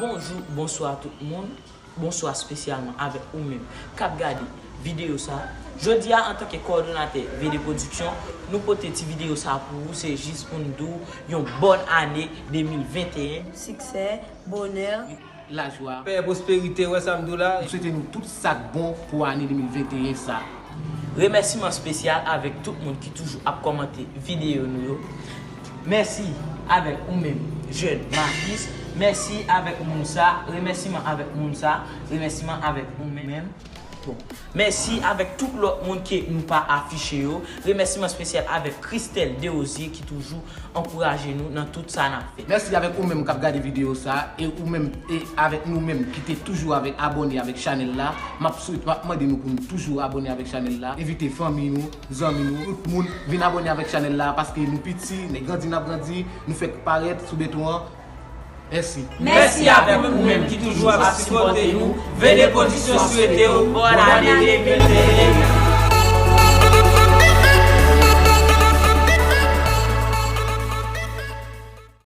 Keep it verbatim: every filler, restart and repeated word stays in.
Bonjou, bonswa tout moun. Bonswa espesyalman avèk ou menm k ap gade videyo sa. Jodi a, antanke kowòdonatè V D Production, nou pote ti videyo sa pou ou. Se jis pou n di w yon bòn ane de mil venteyen. Siksè, bonè, lajwa, pè, pwosperite, wè sa m di w la. M swete nou tout sa k bon pou ane de mil venteyen sa. Remèsiman espesyal avèk tout moun ki toujou ap kòmante videyo nou yo. Mèsi avèk ou menm, jèn Marcus. Mèsi avèk moun sa. Remèsiman avèk moun sa. Remèsiman avèk ou menm. Bon. Mèsi avèk tout lòt moun ke nou pa afiche yo. Remèsiman espesyal avèk Christelle Desrosiers ki toujou ankouraje nou nan tout sa n ap fè. Mèsi avèk ou menm k ap gade videyo sa, e ou menm, e avèk nou menm ki te toujou avèk, abòne avèk chanèl la. M ap swete, m ap mande nou pou nou toujou abòne avèk chanèl la. Envite fanmi nou, zanmi nou, tout moun vin abòne avèk chanèl la, paske nou piti, n ap grandi, n ap grandi, nou fèk parèt sou beton an. Mèsi. Mèsi avèk ou menm ki toujou ap sipòte nou. V D Production swete w bòn ane de mil venteyen.